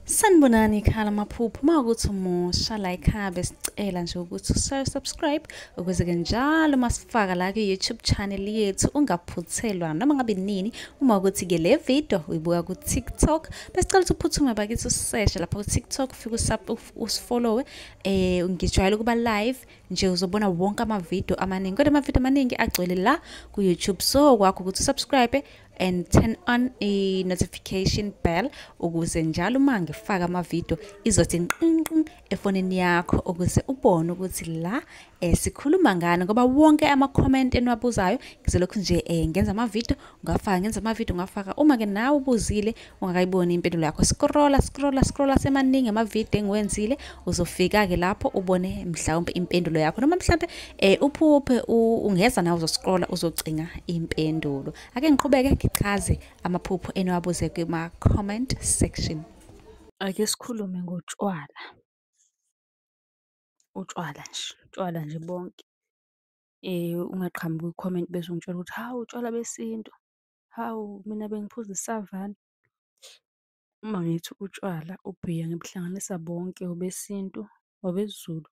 Sanibonani ekhaya lamaphupho. Uma ukuthi umusha la ekhaya besicela nje ukuthi usubscribe ukuze-ke njalo uma sifaka la kwi-YouTube channel yethu ungaphuthelwa noma ngabe nini. Uma ukuthi-ke le video uyibuka ku-TikTok, besicela ukuthi uphuthume bakithi useshe lapha ku-TikTok, ufike usifollowe. Ngijwayele ukuba live nje, uzobona wonke amavidiyo amaningi, kodwa amavidiyo amaningi agcwele la ku-YouTube. So kwakho ukuthi usubscribe and turn on i-notification bell ukuze njalo uma ngifaka amavidiyo izothi nqinqin efonini yakho, ukuze ubone ukuthi la sikhuluma ngani, ngoba wonke ama-comment eniwabuzayo ngizolokhu nje ngenza amavidiyo ngafaka, ngenza amavidiyo ngafaka. Uma-ke nawe ubuzile ungakayiboni impendulo yakho, scrolla scrolla scrolla, semaningi amavidiyo engiwenzile, uzofika-ke lapho ubone mhlawumbe impendulo yakho, noma mhlawumbe uphuphe ungeza nawe uzoscrolla uzocinga impendulo. Ake ngiqhubeke ngichaze amaphupho eniwabuze kuma-comment section. Ake sikhulume ngotshwala. Utshwala nje, utshwala nje bonke. Ungaqhamuki kwi-comment bese ungitshela ukuthi hawu utshwala besintu, hawu mina bengiphuza isavani. Uma ngithi utshwala, ubhiya ngibuhlanganisa bonke, obesintu, obesiZulu,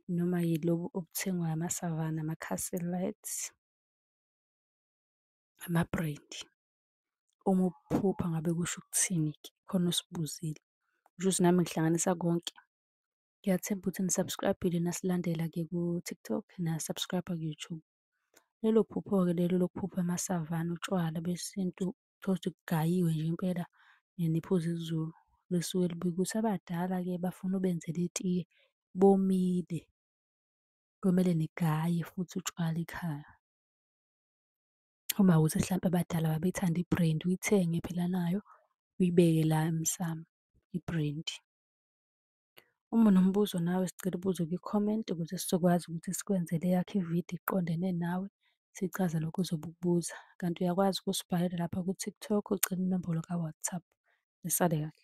noma yilobu obuthengwayo amasavana, ama-Castle Lite, ama-brandy. Uma uphupha ngabe kusho ukuthini-ke? Khona osibuzile. Kushuthi nami ngihlanganisa konke. Ngiyathemba ukuthi ni-subscribe-ile nasilandela-ke ku-TikTok, na-subscribe-a ku-YouTube. Lelo phupho-ke lelo lokuphupha amasavana, utshwala besintu, uthole ukuthi kugayiwe nje impela niphuza isiZulu, lisuke libika ukuthi abadala-ke bafuna ubenzele itiye, bomile. Komele nigaye futhi utshwala ekhaya. Uma kuwukuthi hlampe abadala babethanda i-brandy, uyithenge phela nayo, uyibeke la emsamo, i-brandy. Uma unombuzo nawe sicela ubuze kwi-comment ukuze sizokwazi ukuthi sikwenzele eyakho ividiyo iqondene nawe, sichaze lokhu ozobe ukubuza. Kanti uyakwazi ukusibhalela lapha ku-TikTok ucele inombolo ka-WhatsApp. Nisale kahle.